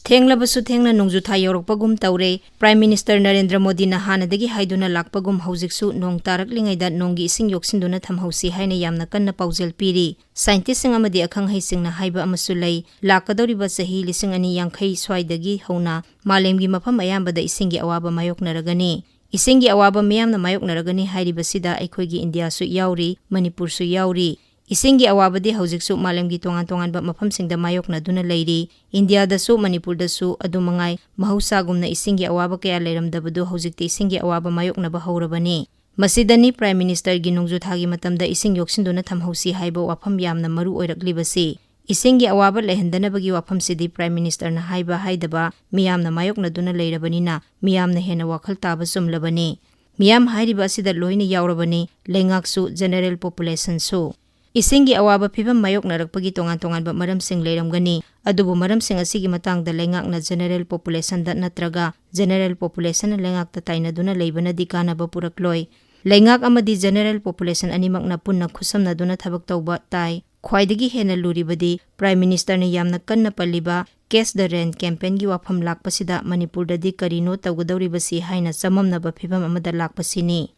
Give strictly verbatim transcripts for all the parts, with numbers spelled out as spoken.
ꯊꯦꯡꯂꯕꯁꯨ ꯊꯦꯡꯅ ꯅꯣꯡꯖꯨꯊꯥ ꯌꯧꯔꯛꯄꯒꯨꯝ ꯇꯧꯔꯦ꯫ Prime Minister Narendra ꯃꯣꯗꯤꯅ ꯍꯥꯟꯅꯗꯒꯤ ꯍꯥꯏꯗꯨꯅ ꯂꯥꯛꯄꯒꯨꯝ ꯍꯧꯖꯤꯛꯁꯨ ꯅꯣꯡ ꯇꯥꯔꯛꯂꯤꯉꯩꯗ ꯅꯣꯡꯒꯤ ꯏꯁꯤꯡ ꯌꯣꯛꯁꯤꯟꯗꯨꯅ ꯊꯝꯍꯧꯁꯤ ꯍꯥꯏꯅ ꯌꯥꯝꯅ ꯀꯟꯅ ꯄꯥꯎꯖꯦꯜ ꯄꯤꯔꯤ꯫ Scientistꯁꯤꯡ ꯑꯃꯗꯤ ꯑꯈꯪ ꯑꯍꯩꯁꯤꯡꯅ ꯍꯥꯏꯕ ꯑꯃꯁꯨ ꯂꯩ, ꯂꯥꯛꯀꯗꯧꯔꯤꯕ ꯆꯍꯤ ꯂꯤꯁꯤꯡ ꯑꯅꯤ ꯌꯥꯡꯈꯩ ꯁ꯭ꯋꯥꯏꯗꯒꯤ ꯍꯧꯅ ꯃꯥꯂꯦꯝꯒꯤ ꯃꯐꯝ ꯑꯌꯥꯝꯕꯗ ꯏꯁꯤꯡꯒꯤ ꯑꯋꯥꯕ ꯃꯥꯌꯣꯛꯅꯔꯒꯅꯤ꯫ ꯏꯁꯤꯡꯒꯤ ꯑꯋꯥꯕ ꯃꯤꯌꯥꯝꯅ ꯃꯥꯌꯣꯛꯅꯔꯒꯅꯤ ꯍꯥꯏꯔꯤꯕꯁꯤꯗ ꯑꯩꯈꯣꯏꯒꯤ ꯏꯟꯗꯤꯌꯥꯁꯨ ꯌꯥꯎꯔꯤ, ꯃꯅꯤꯄꯨꯔꯁꯨ ꯌꯥꯎꯔꯤ꯫ ꯏꯁꯤꯡꯒꯤ ꯑꯋꯥꯕꯗꯤ ꯍꯧꯖꯤꯛꯁꯨ ꯃꯥꯂꯦꯝꯒꯤ ꯇꯣꯉꯥꯟ ꯇꯣꯉꯥꯟꯕ ꯃꯐꯝꯁꯤꯡꯗ ꯃꯥꯌꯣꯛꯅꯗꯨꯅ ꯂꯩꯔꯤ꯫ ꯏꯟꯗꯤꯌꯥꯗꯁꯨ, ꯃꯅꯤꯄꯨꯔꯗꯁꯨ ꯑꯗꯨꯃꯉꯥꯏ, ꯃꯍꯧꯁꯥꯒꯨꯝꯅ ꯏꯁꯤꯡꯒꯤ ꯑꯋꯥꯕ ꯀꯌꯥ ꯂꯩꯔꯝꯗꯕꯗꯨ ꯍꯧꯖꯤꯛꯇꯤ ꯏꯁꯤꯡꯒꯤ ꯑꯋꯥꯕ ꯃꯥꯌꯣꯛꯅꯕ ꯍꯧꯔꯕꯅꯤ꯫ ꯃꯁꯤꯗꯅꯤ Prime Ministerꯒꯤ ꯅꯣꯡꯖꯨꯊꯥꯒꯤ ꯃꯇꯝꯗ ꯏꯁꯤꯡ ꯌꯣꯛꯁꯤꯟꯗꯨꯅ ꯊꯝꯍꯧꯁꯤ ꯍꯥꯏꯕ ꯋꯥꯐꯝ ꯌꯥꯝꯅ ꯃꯔꯨ ꯑꯣꯏꯔꯛꯂꯤꯕꯁꯤ꯫ ꯏꯁꯤꯡꯒꯤ ꯑꯋꯥꯕ ꯂꯩꯍꯟꯗꯅꯕꯒꯤ ꯋꯥꯐꯝꯁꯤꯗꯤ Prime Ministerꯅ ꯍꯥꯏꯕ ꯍꯥꯏꯗꯕ ꯃꯤꯌꯥꯝꯅ ꯃꯥꯌꯣꯛꯅꯗꯨꯅ ꯂꯩꯔꯕꯅꯤꯅ ꯃꯤꯌꯥꯝꯅ ꯍꯦꯟꯅ ꯋꯥꯈꯜ ꯇꯥꯕ ꯆꯨꯝꯂꯕꯅꯤ꯫ ꯃꯤꯌꯥꯝ ꯍꯥꯏꯔꯤꯕ ꯑꯁꯤꯗ ꯂꯣꯏꯅ ꯌꯥꯎꯔꯕꯅꯤ, ꯂꯩꯉꯥꯛꯁꯨ, general populationꯁꯨ꯫ ꯏꯁꯤꯡꯒꯤ ꯑꯋꯥꯕ ꯐꯤꯚꯝ ꯃꯥꯌꯣꯛꯅꯔꯛꯄꯒꯤ ꯇꯣꯉꯥꯟ ꯇꯣꯉꯥꯟꯕ ꯃꯔꯝꯁꯤꯡ ꯂꯩꯔꯝꯒꯅꯤ, ꯑꯗꯨꯕꯨ ꯃꯔꯝꯁꯤꯡ ꯑꯁꯤꯒꯤ ꯃꯇꯥꯡꯗ ꯂꯩꯉꯥꯛꯅ general populationꯗ ꯅꯠꯇ꯭ꯔꯒ general populationꯅ ꯂꯩꯉꯥꯛꯇ ꯇꯥꯏꯅꯗꯨꯅ ꯂꯩꯕꯅꯗꯤ ꯀꯥꯟꯅꯕ ꯄꯨꯔꯛꯂꯣꯏ꯫ ꯂꯩꯉꯥꯛ ꯑꯃꯗꯤ general population ꯑꯅꯤꯃꯛꯅ ꯄꯨꯟꯅ ꯈꯨꯠꯁꯝꯅꯗꯨꯅ ꯊꯕꯛ ꯇꯧꯕ ꯇꯥꯏ꯫ ꯈ꯭ꯋꯥꯏꯗꯒꯤ ꯍꯦꯟꯅ ꯂꯨꯔꯤꯕꯗꯤ Prime Ministerꯅ ꯌꯥꯝꯅ ꯀꯟꯅ ꯄꯜꯂꯤꯕ Catch the Rain campaignꯒꯤ ꯋꯥꯐꯝ ꯂꯥꯛꯄꯁꯤꯗ ꯃꯅꯤꯄꯨꯔꯗꯗꯤ ꯀꯔꯤꯅꯣ ꯇꯧꯒꯗꯧꯔꯤꯕꯁꯤ ꯍꯥꯏꯅ ꯆꯃꯝꯅꯕ ꯐꯤꯚꯝ ꯑꯃꯗ ꯂꯥꯛꯄꯁꯤꯅꯤ꯫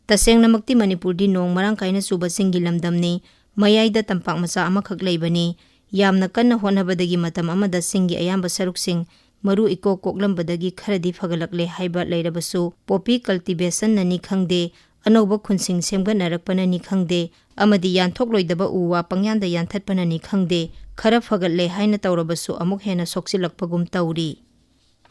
ꯇꯁꯦꯡꯅꯃꯛꯇꯤ ꯃꯅꯤꯄꯨꯔꯗꯤ ꯅꯣꯡ ꯃꯔꯥꯡ ꯀꯥꯏꯅ ꯆꯨꯕ ꯆꯤꯡꯒꯤ ꯂꯝꯗꯝꯅꯤ꯫ ꯃꯌꯥꯏꯗ ꯇꯝꯄꯥꯛ ꯃꯆꯥ ꯑꯃꯈꯛ ꯂꯩꯕꯅꯤ꯫ ꯌꯥꯝꯅ ꯀꯟꯅ ꯍꯣꯠꯅꯕꯗꯒꯤ ꯃꯇꯝ ꯑꯃꯗ ꯆꯤꯡꯒꯤ ꯑꯌꯥꯝꯕ ꯁꯔꯨꯛꯁꯤꯡ ꯃꯔꯨ ꯏꯀꯣꯛ ꯀꯣꯛꯂꯝꯕꯗꯒꯤ ꯈꯔꯗꯤ ꯐꯒꯠꯂꯛꯂꯦ ꯍꯥꯏꯕ ꯂꯩꯔꯕꯁꯨ, poppy cultivationꯅꯅꯤ ꯈꯪꯗꯦ, ꯑꯅꯧꯕ ꯈꯨꯟꯁꯤꯡ ꯁꯦꯝꯒꯠꯅꯔꯛꯄꯅꯅꯤ ꯈꯪꯗꯦ, ꯑꯃꯗꯤ ꯌꯥꯟꯊꯣꯛꯂꯣꯏꯗꯕ ꯎ ꯋꯥ ꯄꯪꯌꯥꯟꯗ ꯌꯥꯟꯊꯠꯄꯅꯅꯤ ꯈꯪꯗꯦ, ꯈꯔ ꯐꯒꯠꯂꯦ ꯍꯥꯏꯅ ꯇꯧꯔꯕꯁꯨ ꯑꯃꯨꯛ ꯍꯦꯟꯅ ꯁꯣꯛꯆꯤꯜꯂꯛꯄꯒꯨꯝ ꯇꯧꯔꯤ꯫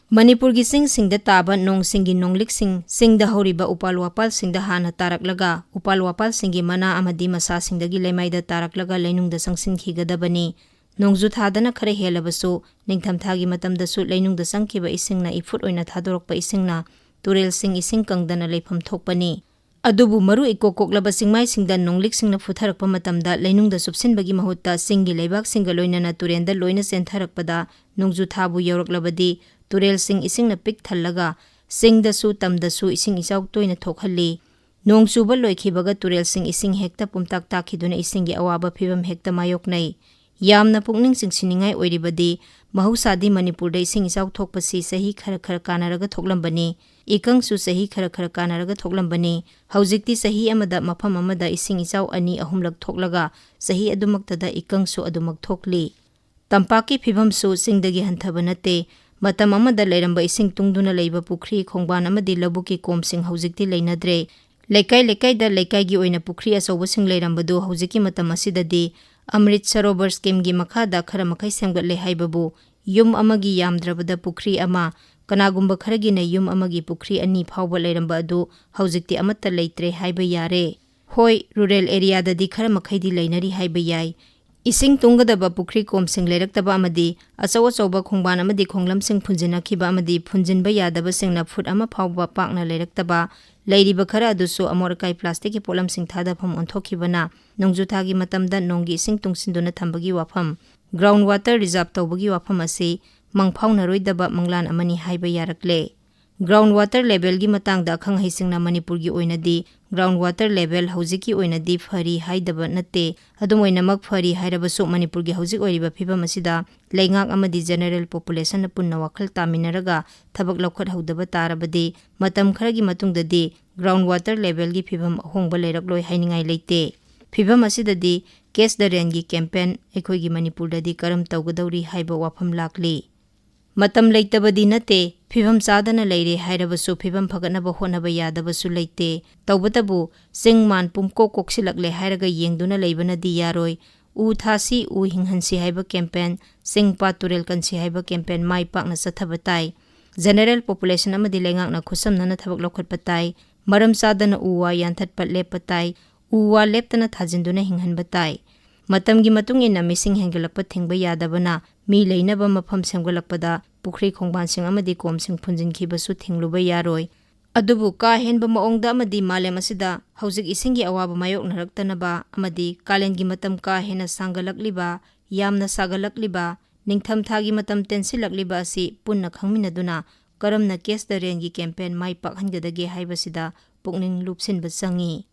ꯃꯅꯤꯄꯨꯔꯒꯤ ꯆꯤꯡꯁꯤꯡꯗ ꯇꯥꯕ ꯅꯣꯡꯁꯤꯡꯒꯤ ꯅꯣꯡꯂꯤꯛꯁꯤꯡ, ꯆꯤꯡꯗ ꯍꯧꯔꯤꯕ ꯎꯄꯥꯜ ꯋꯥꯄꯥꯜꯁꯤꯡꯗ ꯍꯥꯟꯅ ꯇꯥꯔꯛꯂꯒ, ꯎꯄꯥꯜ ꯋꯥꯄꯥꯜꯁꯤꯡꯒꯤ ꯃꯅꯥ ꯑꯃꯗꯤ ꯃꯁꯥꯁꯤꯡꯗꯒꯤ ꯂꯩꯃꯥꯏꯗ ꯇꯥꯔꯛꯂꯒ ꯂꯩꯅꯨꯡꯗ ꯆꯪꯁꯤꯟꯈꯤꯒꯗꯕꯅꯤ꯫ ꯅꯣꯡꯖꯨ ꯊꯥꯗꯅ ꯈꯔ ꯍꯦꯜꯂꯕꯁꯨ, ꯅꯤꯡꯊꯝꯊꯥꯒꯤ ꯃꯇꯝꯗꯁꯨ ꯂꯩꯅꯨꯡꯗ ꯆꯪꯈꯤꯕ ꯏꯁꯤꯡꯅ, ꯏꯐꯨꯠ ꯑꯣꯏꯅ ꯊꯥꯗꯣꯔꯛꯄ ꯏꯁꯤꯡꯅ ꯇꯨꯔꯦꯜꯁꯤꯡ ꯏꯁꯤꯡ ꯀꯪꯗꯅ ꯂꯩꯐꯝ ꯊꯣꯛꯄꯅꯤ꯫ ꯑꯗꯨꯕꯨ ꯃꯔꯨ ꯏꯀꯣꯛ ꯀꯣꯛꯂꯕ ꯆꯤꯡꯃꯥꯏꯁꯤꯡꯗ ꯅꯣꯡꯂꯤꯛꯁꯤꯡꯅ ꯐꯨꯊꯔꯛꯄ ꯃꯇꯝꯗ ꯂꯩꯅꯨꯡꯗ ꯆꯨꯞꯁꯤꯟꯕꯒꯤ ꯃꯍꯨꯠꯇ ꯆꯤꯡꯒꯤ ꯂꯩꯕꯥꯛꯁꯤꯡꯒ ꯂꯣꯏꯅꯅ ꯇꯨꯔꯦꯜꯗ ꯂꯣꯏꯅ ꯆꯦꯟꯊꯔꯛꯄꯗ ꯅꯣꯡꯖꯨ ꯊꯥꯕꯨ ꯌꯧꯔꯛꯂꯕꯗꯤ ꯇꯨꯔꯦꯜꯁꯤꯡ ꯏꯁꯤꯡꯅ ꯄꯤꯛ ꯊꯜꯂꯒ ꯆꯤꯡꯗꯁꯨ ꯇꯝꯗꯁꯨ ꯏꯁꯤꯡ ꯏꯆꯥꯎ ꯇꯣꯏꯅ ꯊꯣꯛꯍꯜꯂꯤ꯫ ꯅꯣꯡ ꯆꯨꯕ ꯂꯣꯏꯈꯤꯕꯒ ꯇꯨꯔꯦꯜꯁꯤꯡ ꯏꯁꯤꯡ ꯍꯦꯛꯇ ꯄꯨꯝꯇꯥꯛ ꯇꯥꯛꯈꯤꯗꯨꯅ ꯏꯁꯤꯡꯒꯤ ꯑꯋꯥꯕ ꯐꯤꯚꯝ ꯍꯦꯛꯇ ꯃꯥꯌꯣꯛꯅꯩ꯫ ꯌꯥꯝꯅ ꯄꯨꯛꯅꯤꯡ ꯆꯤꯡꯁꯤꯟꯅꯤꯡꯉꯥꯏ ꯑꯣꯏꯔꯤꯕꯗꯤ, ꯃꯍꯧꯁꯥꯗꯤ ꯃꯅꯤꯄꯨꯔꯗ ꯏꯁꯤꯡ ꯏꯆꯥꯎ ꯊꯣꯛꯄꯁꯤ ꯆꯍꯤ ꯈꯔ ꯈꯔ ꯀꯥꯟꯅꯔꯒ ꯊꯣꯛꯂꯝꯕꯅꯤ, ꯏꯀꯪꯁꯨ ꯆꯍꯤ ꯈꯔ ꯈꯔ ꯀꯥꯟꯅꯔꯒ ꯊꯣꯛꯂꯝꯕꯅꯤ꯫ ꯍꯧꯖꯤꯛꯇꯤ ꯆꯍꯤ ꯑꯃꯗ ꯃꯐꯝ ꯑꯃꯗ ꯏꯁꯤꯡ ꯏꯆꯥꯎ ꯑꯅꯤ ꯑꯍꯨꯝꯂꯛ ꯊꯣꯛꯂꯒ ꯆꯍꯤ ꯑꯗꯨꯃꯛꯇꯗ ꯏꯀꯪꯁꯨ ꯑꯗꯨꯃꯛ ꯊꯣꯛꯂꯤ꯫ ꯇꯝꯄꯥꯛꯀꯤ ꯐꯤꯕꯝꯁꯨ ꯆꯤꯡꯗꯒꯤ ꯍꯟꯊꯕ ꯅꯠꯇꯦ꯫ ꯃꯇꯝ ꯑꯃꯗ ꯂꯩꯔꯝꯕ ꯏꯁꯤꯡ ꯇꯨꯡꯗꯨꯅ ꯂꯩꯕ ꯄꯨꯈ꯭ꯔꯤ, ꯈꯣꯡꯕꯥꯟ ꯑꯃꯗꯤ ꯂꯧꯕꯨꯛꯀꯤ ꯀꯣꯝꯁꯤꯡ ꯍꯧꯖꯤꯛꯇꯤ ꯂꯩꯅꯗ꯭ꯔꯦ꯫ ꯂꯩꯀꯥꯏ ꯂꯩꯀꯥꯏꯗ ꯂꯩꯀꯥꯏꯒꯤ ꯑꯣꯏꯅ ꯄꯨꯈ꯭ꯔꯤ ꯑꯆꯧꯕꯁꯤꯡ ꯂꯩꯔꯝꯕꯗꯨ ꯍꯧꯖꯤꯛꯀꯤ ꯃꯇꯝ ꯑꯁꯤꯗꯗꯤ ꯑꯃ꯭ꯔꯤꯠ ꯁꯔꯣꯕꯔ ꯁ꯭ꯀꯤꯝꯒꯤ ꯃꯈꯥꯗ ꯈꯔ ꯃꯈꯩ ꯁꯦꯝꯒꯠꯂꯦ ꯍꯥꯏꯕꯕꯨ, ꯌꯨꯝ ꯑꯃꯒꯤ ꯌꯥꯝꯗ꯭ꯔꯕꯗ ꯄꯨꯈ꯭ꯔꯤ ꯑꯃ, ꯀꯅꯥꯒꯨꯝꯕ ꯈꯔꯒꯤꯅ ꯌꯨꯝ ꯑꯃꯒꯤ ꯄꯨꯈ꯭ꯔꯤ ꯑꯅꯤ ꯐꯥꯎꯕ ꯂꯩꯔꯝꯕ ꯑꯗꯨ ꯍꯧꯖꯤꯛꯇꯤ ꯑꯃꯠꯇ ꯂꯩꯇ꯭ꯔꯦ ꯍꯥꯏꯕ ꯌꯥꯔꯦ꯫ ꯍꯣꯏ, ꯔꯨꯔꯦꯜ ꯑꯦꯔꯤꯌꯥꯗꯗꯤ ꯈꯔ ꯃꯈꯩꯗꯤ ꯂꯩꯅꯔꯤ ꯍꯥꯏꯕ ꯌꯥꯏ꯫ ꯏꯁꯤꯡ ꯇꯨꯡꯒꯗꯕ ꯄꯨꯈ꯭ꯔꯤ ꯀꯣꯝꯁꯤꯡ ꯂꯩꯔꯛꯇꯕ ꯑꯃꯗꯤ ꯑꯆꯧ ꯑꯆꯧꯕ ꯈꯣꯡꯕꯥꯟ ꯑꯃꯗꯤ ꯈꯣꯡꯂꯝꯁꯤꯡ ꯐꯨꯟꯖꯤꯟꯅꯈꯤꯕ ꯑꯃꯗꯤ ꯐꯨꯟꯖꯤꯟꯕ ꯌꯥꯗꯕꯁꯤꯡꯅ ꯐꯨꯠ ꯑꯃ ꯐꯥꯎꯕ ꯄꯥꯛꯅ ꯂꯩꯔꯛꯇꯕ, ꯂꯩꯔꯤꯕ ꯈꯔ ꯑꯗꯨꯁꯨ ꯑꯃꯣꯠ ꯑꯀꯥꯏ ꯄ꯭ꯂꯥꯁꯇꯤꯛꯀꯤ ꯄꯣꯠꯂꯝꯁꯤꯡ ꯊꯥꯗꯐꯝ ꯑꯣꯟꯊꯣꯛꯈꯤꯕꯅ ꯅꯣꯡꯖꯨ ꯊꯥꯒꯤ ꯃꯇꯝꯗ ꯅꯣꯡꯒꯤ ꯏꯁꯤꯡ ꯇꯨꯡꯁꯤꯟꯗꯨꯅ ꯊꯝꯕꯒꯤ ꯋꯥꯐꯝ, ꯒ꯭ꯔꯥꯎꯟ ꯋꯥꯇꯔ ꯔꯤꯖꯥꯔꯚ ꯇꯧꯕꯒꯤ ꯋꯥꯐꯝ ꯑꯁꯤ ꯃꯪꯐꯥꯎꯅꯔꯣꯏꯗꯕ ꯃꯪꯂꯥꯟ ꯑꯃꯅꯤ ꯍꯥꯏꯕ ꯌꯥꯔꯛꯂꯦ꯫ ꯒ꯭ꯔꯥꯎꯟ ꯋꯥꯇꯔ ꯂꯦꯚꯦꯜꯒꯤ ꯃꯇꯥꯡꯗ ꯑꯈꯪ ꯑꯍꯩꯁꯤꯡꯅ ꯃꯅꯤꯄꯨꯔꯒꯤ ꯑꯣꯏꯅꯗꯤ ꯒ꯭ꯔꯥꯎꯟ ꯋꯥꯇꯔ ꯂꯦꯚꯦꯜ ꯍꯧꯖꯤꯛꯀꯤ ꯑꯣꯏꯅꯗꯤ ꯐꯔꯤ ꯍꯥꯏꯗꯕ ꯅꯠꯇꯦ꯫ ꯑꯗꯨꯝ ꯑꯣꯏꯅꯃꯛ, ꯐꯔꯤ ꯍꯥꯏꯔꯕꯁꯨ ꯃꯅꯤꯄꯨꯔꯒꯤ ꯍꯧꯖꯤꯛ ꯑꯣꯏꯔꯤꯕ ꯐꯤꯕꯝ ꯑꯁꯤꯗ ꯂꯩꯉꯥꯛ ꯑꯃꯗꯤ ꯖꯦꯅꯦꯔꯦꯜ ꯄꯣꯄꯨꯂꯦꯁꯟꯅ ꯄꯨꯟꯅ ꯋꯥꯈꯜ ꯇꯥꯃꯤꯟꯅꯔꯒ ꯊꯕꯛ ꯂꯧꯈꯠꯍꯧꯗꯕ ꯇꯥꯔꯕꯗꯤ ꯃꯇꯝ ꯈꯔꯒꯤ ꯃꯇꯨꯡꯗꯗꯤ ꯒ꯭ꯔꯥꯎꯟ ꯋꯥꯇꯔ ꯂꯦꯚꯦꯜꯒꯤ ꯐꯤꯕꯝ ꯑꯍꯣꯡꯕ ꯂꯩꯔꯛꯂꯣꯏ ꯍꯥꯏꯅꯤꯡꯉꯥꯏ ꯂꯩꯇꯦ꯫ ꯐꯤꯕꯝ ꯑꯁꯤꯗꯗꯤ ꯀꯦꯆ ꯗ ꯔꯦꯟꯒꯤ ꯀꯦꯝꯄꯦꯟ ꯑꯩꯈꯣꯏꯒꯤ ꯃꯅꯤꯄꯨꯔꯗꯗꯤ ꯀꯔꯝ ꯇꯧꯒꯗꯧꯔꯤ ꯍꯥꯏꯕ ꯋꯥꯐꯝ ꯂꯥꯛꯂꯤ꯫ ꯃꯇꯝ ꯂꯩꯇꯕꯗꯤ ꯅꯠꯇꯦ, ꯐꯤꯕꯝ ꯆꯥꯗꯅ ꯂꯩꯔꯦ ꯍꯥꯏꯔꯕꯁꯨ ꯐꯤꯕꯝ ꯐꯒꯠꯅꯕ ꯍꯣꯠꯅꯕ ꯌꯥꯗꯕꯁꯨ ꯂꯩꯇꯦ꯫ ꯇꯧꯕꯇꯕꯨ ꯆꯤꯡ ꯃꯥꯟ ꯄꯨꯝꯀꯣꯛ ꯀꯣꯛꯁꯤꯜꯂꯛꯂꯦ ꯍꯥꯏꯔꯒ ꯌꯦꯡꯗꯨꯅ ꯂꯩꯕꯅꯗꯤ ꯌꯥꯔꯣꯏ꯫ ꯎ ꯊꯥꯁꯤ, ꯎ ꯍꯤꯡꯍꯟꯁꯤ ꯍꯥꯏꯕ ꯀꯦꯝꯄꯦꯟ, ꯆꯤꯡ ꯄꯥꯠ ꯇꯨꯔꯦꯜ ꯀꯟꯁꯤ ꯍꯥꯏꯕ ꯀꯦꯝꯄꯦꯟ ꯃꯥꯏ ꯄꯥꯛꯅ ꯆꯠꯊꯕ ꯇꯥꯏ꯫ ꯖꯦꯅꯦꯔꯦꯜ ꯄꯣꯄꯨꯂꯦꯁꯟ ꯑꯃꯗꯤ ꯂꯩꯉꯥꯛꯅ ꯈꯨꯠꯁꯝꯅꯅ ꯊꯕꯛ ꯂꯧꯈꯠꯄ ꯇꯥꯏ꯫ ꯃꯔꯝ ꯆꯥꯗꯅ ꯎ ꯋꯥ ꯌꯥꯟꯊꯠꯄ ꯂꯦꯞꯄ ꯇꯥꯏ꯫ ꯎ ꯋꯥ ꯂꯦꯞꯇꯅ ꯊꯥꯖꯤꯟꯗꯨꯅ ꯍꯤꯡꯍꯟꯕ ꯇꯥꯏ꯫ ꯃꯇꯝꯒꯤ ꯃꯇꯨꯡ ꯏꯟꯅ ꯃꯤꯁꯤꯡ ꯍꯦꯟꯒꯠꯂꯛꯄ ꯊꯤꯡꯕ ꯌꯥꯗꯕꯅ ꯃꯤ ꯂꯩꯅꯕ ꯃꯐꯝ ꯁꯦꯝꯒꯠꯂꯛꯄꯗ ꯄꯨꯈ꯭ꯔꯤ ꯈꯣꯡꯕꯥꯟꯁꯤꯡ ꯑꯃꯗꯤ ꯀꯣꯝꯁꯤꯡ ꯐꯨꯟꯖꯤꯟꯈꯤꯕꯁꯨ ꯊꯤꯡꯂꯨꯕ ꯌꯥꯔꯣꯏ꯫ ꯑꯗꯨꯕꯨ ꯀꯥ ꯍꯦꯟꯕ ꯃꯑꯣꯡꯗ ꯑꯃꯗꯤ ꯃꯥꯂꯦꯝ ꯑꯁꯤꯗ ꯍꯧꯖꯤꯛ ꯏꯁꯤꯡꯒꯤ ꯑꯋꯥꯕ ꯃꯥꯌꯣꯛꯅꯔꯛꯇꯅꯕ ꯑꯃꯗꯤ ꯀꯥꯂꯦꯟꯒꯤ ꯃꯇꯝ ꯀꯥ ꯍꯦꯟꯅ ꯁꯥꯡꯒꯠꯂꯛꯂꯤꯕ, ꯌꯥꯝꯅ ꯁꯥꯒꯠꯂꯛꯂꯤꯕ, ꯅꯤꯡꯊꯝꯊꯥꯒꯤ ꯃꯇꯝ ꯇꯦꯟꯁꯤꯜꯂꯛꯂꯤꯕ ꯑꯁꯤ ꯄꯨꯟꯅ ꯈꯪꯃꯤꯟꯅꯗꯨꯅ ꯀꯔꯝꯅ ꯀꯦꯆ ꯗ ꯔꯦꯟꯒꯤ ꯀꯦꯝꯄꯦꯟ ꯃꯥꯏ ꯄꯥꯛꯍꯟꯒꯗꯒꯦ ꯍꯥꯏꯕꯁꯤꯗ ꯄꯨꯛꯅꯤꯡ ꯂꯨꯞꯁꯤꯟꯕ ꯆꯪꯏ꯫